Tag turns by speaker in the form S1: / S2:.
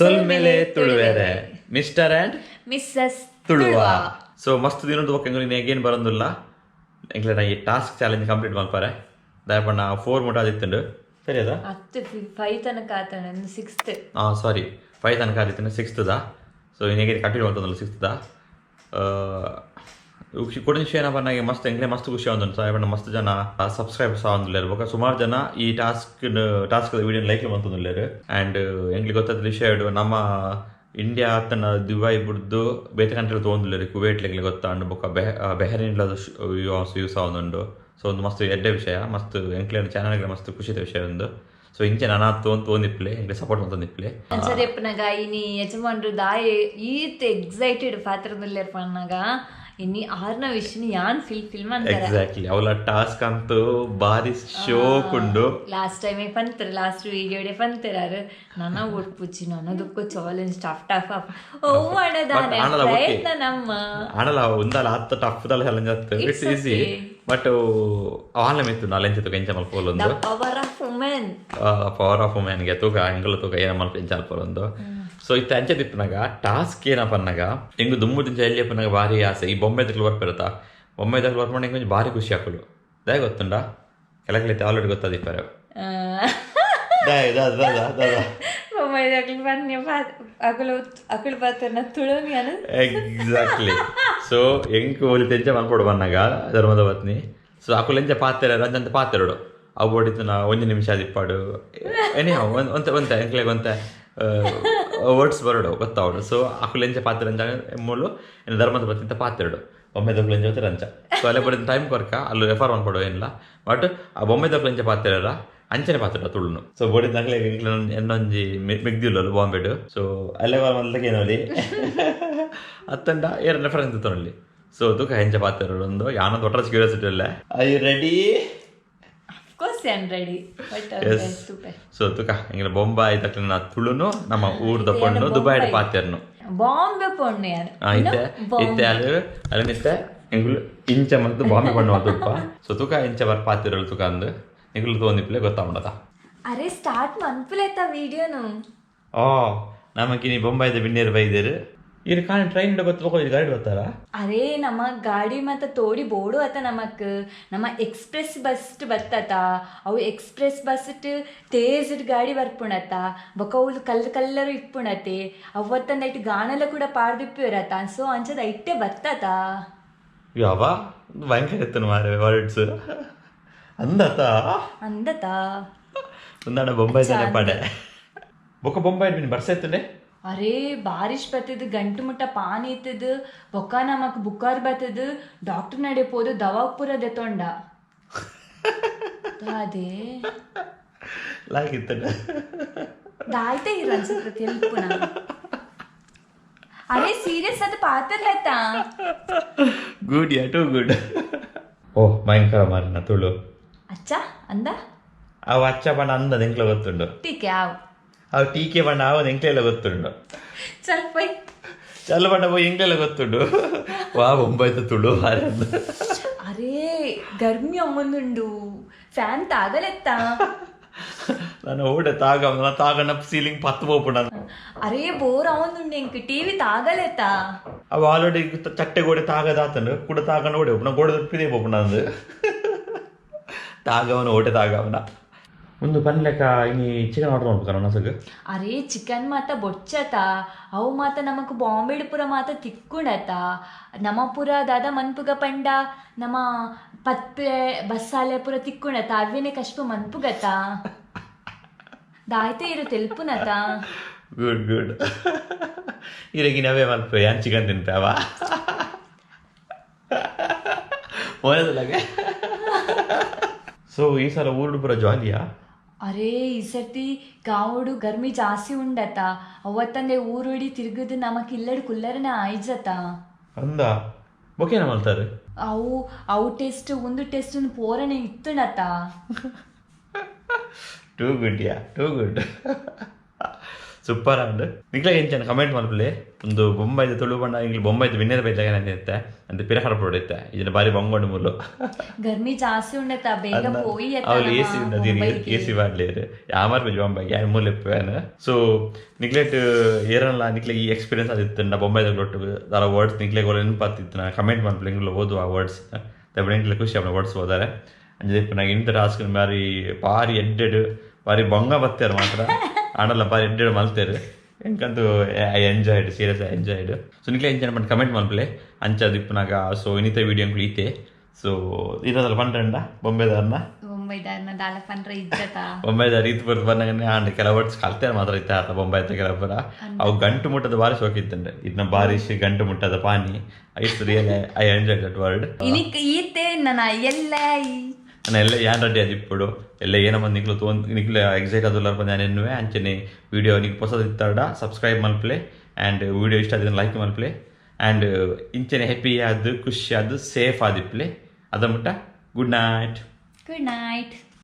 S1: ಸೊಲ್ಮೆಲೆ ತುಳುವೆರೆ, ಮಿಸ್ಟರ್ ಅಂಡ್
S2: ಮಿಸ್ಸಸ್
S1: ತುಳುವ. ಸೊ ಮಸ್ತ್ ದಿನದ ಬೊಕ್ಕ ಎಂಕುಲು ಅಗೇನ್ ಬರೋದಿಲ್ಲ. ಎಂಕ್ಲೆನ ಈ ಟಾಸ್ಕ್ ಚಾಲೆಂಜ್ ಕಂಪ್ಲೀಟ್ ಮಲ್ಪಾರೆ. ದಾಯೆ 4 ಮುಟ ಆದಿತ್ತುಂಡು, ಸರಿ ಅದ?
S2: ಹತ್ತು 5 ತನಕ ಆತಣ, 6th.
S1: ಹಾಂ, ಸಾರಿ, 5 ತನಕ ಆದಿತ್ತುಂಡು, 6th. So ಇನ್ನೇಗೆ continue ಮಾಡ್ತಂದಲ್ಲ 6th. ಕೊಡಿನ ವಿಷಯ ಏನಪ್ಪ, ನನಗೆ ಮಸ್ತ್ ಎಂಕ್ಲೆ ಮಸ್ತ್ ಖುಷಿ ಆವೊಂದುಂಡು. ಸೊ ಪಂಡ ಮಸ್ತ್ ಜನ ಸಬ್ಸ್ಕ್ರೈಬರ್ಸ್ ಆವೊಂದುಲ್ಲೆರ್. ಬೊಕ್ಕ ಸುಮಾರು ಜನ ಈ ಟಾಸ್ಕ್ ಟಾಸ್ಕ್ ವಿಡಿಯೋ ಲೈಕ್ ಮಂತೊಂದುಲ್ಲೆರ್. ಆ್ಯಂಡ್ ಎಂಕ್ಲೆ ಗೊತ್ತಾದ ವಿಷಯ, ನಮ್ಮ ಇಂಡಿಯಾ ಅತ್ತನ ದುಬೈ ಬುಡ್ದು ಬೇತೆ ಕಂಟ್ರಿ ತೋಂದುಲ್ಲೆರ್. ಕುವೈಟ್ ಎಂಕ್ಲೆ ಗೊತ್ತಾಂಡು, ಬೊಕ್ಕ ಬೆಹರಿನ್ ಯೂಸ್ ಆವೊಂದುಂಡು. ಸೊ ಒಂದು ಮಸ್ತ್ ಎಡ್ಡೆ ವಿಷಯ, ಮಸ್ತ್ ಎಂಕ್ಲೆನ ಚಾನಲ್ಗೆ ಮಸ್ತ್ ಖುಷಿದ ವಿಷಯ ಒಂದು. ಸೊ ಇಂಚೆ ನಾನಾ ತೋನ್ ತೋಂದಿಪ್ಲೆ, ಎಂಕ್ಲೆ ಸಪೋರ್ಟ್ ಮಂತೊಂದಿಪ್ಲೆ.
S2: ಸರಿ ಅಪ್ಪನಾಗ, ಇನಿ ಯಜಮಾನ್ರು ದಾಯೆ ಈತ್ ಎಕ್ಸೈಟೆಡ್ ಪಾತ್ರದಲ್ಲೇರ್ ಪನ್ನಾಗ, ಇನಿ ಆರ್ನ ವಿಷಯ ಯಾನ್ ಫಿಲ್ ಫಿಲ್ಮ್ ಅಂತಾರೆ.
S1: ಎಕ್ಸಾಕ್ಟ್ಲಿ, ಅವಳ ಟಾಸ್ಕ್ ಅಂತೂ ಬಾರಿ ಶೋಕ್ ಉಂಡು.
S2: ಲಾಸ್ಟ್ ಟೈಮೇ ಪಂತಾರೆ, ಲಾಸ್ಟ್ ವಿಡಿಯೋಡೆ ಪಂತಾರೆ, ನನ್ನ ಒಡ್ಪುಚ್ಚಿ ನನ್ನದಕ್ಕೂ ಚಾಲೆಂಜ್ ಟಫ್ ಟಫ್ ಓ ಮಾಡದಾನೆ.
S1: ಆಂಡಲ ಓಕೆ.
S2: ಪ್ರಯತ್ನ ನಮ್ಮ.
S1: ಆಂಡಲ ಉಂದಲ ಅತ್ತ ಟಫ್ ದಲ ಚಾಲೆಂಜ್ ಅತ್ತು, it's easy. But ಆನ್ಲೈನ್ ಇತ್ತು ನಾಲೆಂಚ ತೂಕ ಎಂಚ ಮಲ್ಪೊಲೊಂದು.
S2: The power of women.
S1: Power of ವುಮೆನ್ಗೆ ತೂಕ ಎಂಗಲ ತೂಕ ಏನ ಮಲ್ಪ ಎಂಚ ಮಲ್ಪೊಲೊಂದು. ಸೊ ಇತ್ತೆ ಅಂಚೆ ತಿಪ್ಪನಾಗ ಟಾಸ್ಕ್ ಏನಪ್ಪ ಅನ್ನಾಗ, ಎಂಗು ದುಮ್ಮು ದಿಂಚ ಎಲ್ಲಿ ಅಪ್ಪನಾಗ ಭಾರಿ ಆಸೆ ಈ ಬೊಂಬೆ ದಕ್ಲು ಬರ್ಪಿರತ್ತ. ಬೊಂಬೆ ದಕ್ಲು ಬರ್ಪಂಡ ಎಂಗ್ ಒಂಜಿ ಭಾರಿ ಖುಷಿ ಆಕುಲು. ದಾಯ ಗೊತ್ತುಂಡ? ಕೆಲಕಲೈತೆ ಆಲ್ರೆಡಿ ಗೊತ್ತಾದಿಪ್ಪಾರೆ. ದಾಯ ದಾದ ದಾದ ದಾದ?
S2: ಬನ್ನಿ, ಅಕುಲು ಅಕುಲು ಪಾತ್ರನ ತುಳುನಿ ಅನು.
S1: ಎಕ್ಸಾಕ್ಟ್ಲಿ. ಸೊ ಎಂಕ್ ಒಲಿ ತೆಂಚ ಮಲ್ಪೊಡು ಬನ್ನಾಗ ಧರ್ಮದ ಪತ್ನಿ, ಸೊ ಅಕುಲು ಎಂಚ ಪಾತೆರ ಅಂಚಂತ ಪಾತೆರಡು. ಅವು ಬೋಡಿತ್ತು ಒಂಜಿ ನಿಮಿಷ ದಿಪ್ಪಾಡು, ಎನಿ ಒಂತೆ ಒಂತೆ ಎಂಕ್ಲೆಗ್ ಒಂತೆ ವರ್ಡ್ಸ್ ಬರಡು ಗೊತ್ತಾವಡು. ಸೊ ಅಕುಲು ಎಂಚ ಪಾತೆರ ಅಂಚ ಮೂಲು ಧರ್ಮದ ಪತ್ನಿ ಪಾತೆರಡು, ಬೊಂಬೆ ದಕ್ಲು ಎಂಚ ಅಂಚ. ಸೊ ಅಲ್ಲೇ ಬಡಿದ ಟೈಮ್ ಕೊರ್ಕ ಅಲ್ಲಿ ರೆಫರ್ ಮನ್ಪೊಡು ಏನಿಲ್ಲ. ಬಟ್ ಆ ಬೊಂಬೆ ದಕ್ಲು ಎಂಚ ಪಾತೆರ ಅಂಚನೆ ಪಾತೆರ ತುಳುನು. ಸೊ ಬೋಡಿದ ನಕ್ಲೆಗ್ ಎಂಕ್ಲೆ ಎನ್ನೊಂಜಿ ಮಿಗ್ದಿಲ್ಲಲು ಬಾಂಬೆಡ್. ಸೊ ಅಲ್ಲೇ ಮಲ್ತಕ್ಕೆ ಏನೋಲಿ ಅತ್ತಂಡ ಏರ್ ರೆಫರೆನ್ಸ್ ತಗೊಳ್ಳಿ. ಸೊ ತುಕ ಹೆಂಚ ಪಾತೆರ ಒಂದು ಯಾನ ದೊಡ್ಡ ಕ್ಯೂರಿಯಾಸಿಟಿ ಅಲ್ಲ. I ready?
S2: Of course I ready, but
S1: S. So ತುಕ ಎಂಗ್ಲ Bombay ತಕ್ಲಿನ ತುಳುನು, ನಮ್ಮ ಊರ್ದ ಪೊಣ್ಣು ದುಬೈಡ್ ಪಾತೆರ್ನು.
S2: ಬಾಂಬೆ ಪೊಣ್ಣು ಯಾರು?
S1: ಇತ್ತೆ ಇತ್ತೆ ಅಲ್ಲಿ ಅಲ್ಲಿ ಎಂಗುಲು ಇಂಚ ಮತ್ತು ಬಾಂಬೆ ಪಣ್ಣು ತುಪ್ಪ. ಸೊ ತುಕ ಇಂಚ ಬರ್ ಪಾತಿರಲು ತುಕ ಅಂದು ಎಂಗುಲು ತೋಂದಿಪ್ಲೆ ಗೊತ್ತಾಗುಂಡದ.
S2: ಅರೆ, ಸ್ಟಾರ್ಟ್ ಮನ್ಪುಲೆತ್ತ ವಿಡಿಯೋನು.
S1: ಓ, ನಮಗಿನಿ ಬೊಂಬಾಯ್ದ ಬಿನ್ನೇರು ಬೈದೇರು. ಇರು ಕಾಣಿ ಟ್ರೈನ್ ಗೊತ್ತು, ಗಾಡಿ ಬರ್ತಾರಾ?
S2: ಅರೇ, ನಮ್ಮ ಗಾಡಿ ಮತ್ತ ತೋಡಿ ಬೋಡು ಅತ. ನಮಕ್ ನಮ್ಮ ಎಕ್ಸ್ಪ್ರೆಸ್ ಬಸ್ ಬತ್ತತ. ಅವು ಎಕ್ಸ್ಪ್ರೆಸ್ ಬಸ್ ತೇಜ್ ಗಾಡಿ ಬರ್ಪುಣತ. ಬೊಕ ಅವುಲು ಕಲ್ಲು ಕಲ್ಲರು ಇಪ್ಪುಣತೆ. ಅವತ್ತಂದ ಇಟ್ಟು ಗಾಣಲ ಕೂಡ ಪಾಡ್ದಿಪ್ಪಿರತ. ಸೊ ಅಂಚದ ಇಟ್ಟೆ ಬತ್ತತ.
S1: ಯಾವ ಭಯಂಕರ ಇತ್ತು ಮಾರೆ ವರ್ಡ್ಸ್ ಅಂದತ.
S2: ಅಂದತ.
S1: ಒಂದಾಡ ಬೊಂಬಾಯಿ ತಾನೆ ಪಡೆ. ಬೊಕ್ಕ ಬೊಂಬಾಯಿ ಮೀನು ಬರ್ಸ ಇತ್ತುಂಡೆ.
S2: ಅರೇ, ಬಾರಿಶ್ ಬತ್ತದ, ಗಂಟು ಮುಟ್ಟ ಪಾನಿ ಇತ್ತದ. ಬೊಕ್ಕ ನಮಕ್ ಬುಕ್ಕಾರ್ ಬತ್ತದ, ಡಾಕ್ಟರ್ ನಡೆ ಪೋದು ದವಾಕ್ ಪೂರ ದೆತೊಂಡ ಅದೇ.
S1: ಲಾಗಿತ್ತುಂಡೆ.
S2: ದಾಯ್ತೆ ಇರು ಅನ್ಸುತ್ತೆ ತೆಲ್ಪುನ. ಅರೇ, ಸೀರಿಯಸ್ ಅದು ಪಾತ್ರಲತ್ತ.
S1: ಗುಡ್ ಯಾ, ಟೂ ಗುಡ್. ಓ, ಭಯಂಕರ ಮಾರಿನ ತುಳು.
S2: ಅಚ್ಚ ಅಂದ.
S1: ಅವು ಅಚ್ಚ ಬಣ್ಣ ಅಂದದ ಎಂಕ್ಲ ಗೊತ್ತುಂಡು.
S2: ಟೀಕೆ ಆವ್.
S1: ಅವು ಟೀಕೆ ಬಣ್ಣ ಅವು ಎಂಕ್ಲೆಲ್ಲ ಗೊತ್ತುಂಡು.
S2: ಚಲ್ ಪೈ.
S1: ಚಲ್ ಬಣ್ಣ ಪೋಯಿ ಎಂಕ್ಲೆಲ್ಲ ಗೊತ್ತುಂಡು. ವಾ ಬೊಂಬಾಯ್ತ ತುಳು ಮಾರೆ ಅಂದ್.
S2: ಅರೇ, ಗರ್ಮಿ ಅಮ್ಮಂದುಂಡು, ಫ್ಯಾನ್ ತಾಗಲೆತ್ತ.
S1: ನಾನು ಓಡೆ ತಾಗ ತಾಗಣ್ಣ ಸೀಲಿಂಗ್ ಪತ್ತು ಪೋಪುಂಡ.
S2: ಅರೇ, ಬೋರ್ ಅವಂದುಂಡು, ಎಂಕ್ ಟಿವಿ ತಾಗಲೆತ್ತ.
S1: ಅವು ಆಲ್ರೆಡಿ ಚಟ್ಟೆ ಗೋಡೆ ತಾಗದಾತಂಡು ಕೂಡ ತಾಗಣ್ಣ ಓಡೆ ಒಪ್ಪುನ ಗೋಡೆ ಪಿದೆ ಪೋಪುಂಡ ಅಂದು ತಾಗವನ ಓಟೆ ತಾಗವನ. ಒಂದು ಪನ್ಲೆಕ್ಕ ಇನಿ ಚಿಕನ್ ಆರ್ಡರ್ ಮಾಡ್ಬೇಕಲ್ಲ ನಸಗ್.
S2: ಅರೇ, ಚಿಕನ್ ಮಾತ ಬೊಚ್ಚತ. ಅವು ಮಾತ ನಮಕ್ ಬಾಂಬೆಡ್ ಪೂರ ಮಾತ ತಿಕ್ಕುಂಡತ. ನಮ್ಮ ಪೂರ ದಾದ ಮನ್ಪುಗ ಪಂಡ, ನಮ್ಮ ಪತ್ರೆ ಬಸ್ಸಾಲೆ ಪೂರ ತಿಕ್ಕುಂಡತ. ಅವೇನೆ ಕಷ್ಟ ಮನ್ಪುಗತ. ದಾಯ್ತೆ ಇರು ತೆಲ್ಪುನತ.
S1: Good good. ಇರಗಿನ ಅವೇ ಮಲ್ಪ ಯಾನ್ ಚಿಕನ್ ತಿನ್ಪಾವ ಮೋನದಲ್ಲಾಗೆ. ಸೊ ಈ ಸಲ ಊರುಡು ಪೂರ ಜಾಲಿಯಾ?
S2: ಅರೇ, ಈ ಸರ್ತಿ ಗಾವುಡು ಗರ್ಮಿ ಜಾಸ್ತಿ ಉಂಡತ. ಅವತ್ತಂದೆ ಊರುಡಿ ತಿರುಗುದು ನಮಕ್ ಇಲ್ಲಡ್ ಕುಲ್ಲರನೆ ಆಯ್ಜತ.
S1: ಅಂದ ಬೊಕೇನ ಮಲ್ತಾರೆ?
S2: ಅವು ಅವು ಟೆಸ್ಟ್ ಒಂದು ಟೆಸ್ಟ್ ಪೋರನೆ ಇತ್ತುಂಡತ.
S1: ಟೂ ಗುಡ್ ಯಾ, ಟೂ ಗುಡ್. ಸೂಪರ್ ಆಂಡ್. ನಿಕ್ಲೆ ಎಂಚನ ಕಮೆಂಟ್ ಮಲ್ಪುಲೆ. ಒಂದು ಬೊಂಬೈದ ತುಳು ಪಂಡ ಇಂಗ್ಲಿ ಬೊಂಬೈದ ಬಿನ್ನೆರ ಬೈದಾಗ ಇತ್ತೆ ಅಂತ ಪಿರ ಕಡಪೊಡು ಇತ್ತೆ. ಇದನ್ನ ಬಾರಿ ಬಂಗೊಂಡು ಮುಲ್ಲು.
S2: ಗರ್ಮಿ ಜಾಸ್ತಿ ಉಂಡತ, ಬೇಗ ಪೋಯಿ.
S1: ಅವಳು ಎ ಸಿ ಉಂಡು, ಎ ಸಿ ಮಾಡ್ಲೇರು ಯಾಮಾರ್ ಬಜಿ ಬೊಂಬೈ ಯಾನ್ ಮೂಲೆ ಇಪ್ಪುವೇನು. ಸೊ ನಿಕ್ಲೆಟ್ ಏರಲ್ಲ ನಿಕ್ಲೆ ಈ ಎಕ್ಸ್ಪೀರಿಯನ್ಸ್ ಆದಿತ್ತುಂಡ ಬೊಂಬೈದ ಒಟ್ಟು ದಾಲ ವರ್ಡ್ಸ್ ನಿಕ್ಲೆ ನೆನಪಾತಿತ್ತು, ಕಮೆಂಟ್ ಮಲ್ಪುಲೆ. ಇಂಗ್ಲ ಓದುವ ಆ ವರ್ಡ್ಸ್ ತಪ್ಪು ಎಂಕ್ಲೆ ಖುಷಿ ಆಪುಂಡು ವರ್ಡ್ಸ್ ಓದಾರೆ. ಅಂಚ ಇಪ್ಪುನಾಗ ಇಂತ ಟಾಸ್ಕ್ ಬಾರಿ ಬಾರಿ ಎಡ್ಡೆಡ್ ಬಾರಿ ಬೊಂಗ ಬತ್ತೇರು ಮಾತ್ರ ಆಂಡಲ ಬಾರಿ ಎಡ್ಡೆಡ್ ಮಲ್ತೇರು. ಎಂಕಂತೂ I enjoyed, serious I enjoyed. So ನಿಕ್ಲೆ ಎಂಚನ ಪಂಡ ಕಮೆಂಟ್ ಮಲ್ಪುಲೆ. ಅಂಚ ಇಪ್ಪುನಾಗ ಸೊ ಇನ್ನಿತ ವೀಡಿಯೋ ಅಂಕುಲು ಈತೆ. ಸೊ ಇರೋದಲ್ಲ ಪಂಡ್ರಂಡ ಬೊಂಬೆದಾರ್ನ
S2: ಬೊಂಬೈದಾರ್ನ ದಾಲ ಪಂಡ್ರ ಇಜ್ಜತ.
S1: ಬೊಂಬೈದಾರ್ ಈತ್ ಬರ್ದು ಬಂದಾಗನೆ ಆಂಡ್ ಕೆಲವು ವರ್ಡ್ಸ್ ಕಲ್ತೇನೆ ಮಾತ್ರ ಇತ್ತ ಆತ ಬೊಂಬೈತ ಕೆಲವು. ಅವು ಗಂಟು ಮುಟ್ಟದ ಬಾರಿ ಸೋಕಿತ್ತಂಡೆ ಇದನ್ನ ಬಾರಿಶ್ ಗಂಟು ಮುಟ್ಟದ ಪಾನಿ. It's real I enjoy that word.
S2: ಇನಿಕ್ ಈತೆ ನನ್ನ ಎಲ್ಲ.
S1: ನಾನು ಎಲ್ಲ ಯಾನ್ ರೆಡಿ ಅದು ಎಲ್ಲ ಏನಮ್ಮ ನಿಕ್ಲು ತೋನ್ ನಿಕ್ಲು ಎಕ್ಸೈಟ್ ಆದುಲ್ಲಾರ ನಾನು ಎನ್ನುವೆ. ಅಂಚನೆ ವಿಡಿಯೋ ನಿಕ್ ಪೊಸದ ಇತ್ತಾಡ ಸಬ್ಸ್ಕ್ರೈಬ್ ಮಲ್ಪಲೆ ಆ್ಯಂಡ್ ವಿಡಿಯೋ ಇಷ್ಟ ಆದ ಲೈಕ್ ಮಲ್ಪಲೆ ಆ್ಯಂಡ್ ಇಂಚನೆ ಹ್ಯಾಪಿ ಆದ್ ಖುಷಿ ಆದ್ ಸೇಫ್ ಆದಿಪ್ಲೆ. ಅದ ಮುಟ್ಟ ಗುಡ್ ನೈಟ್.
S2: Good night.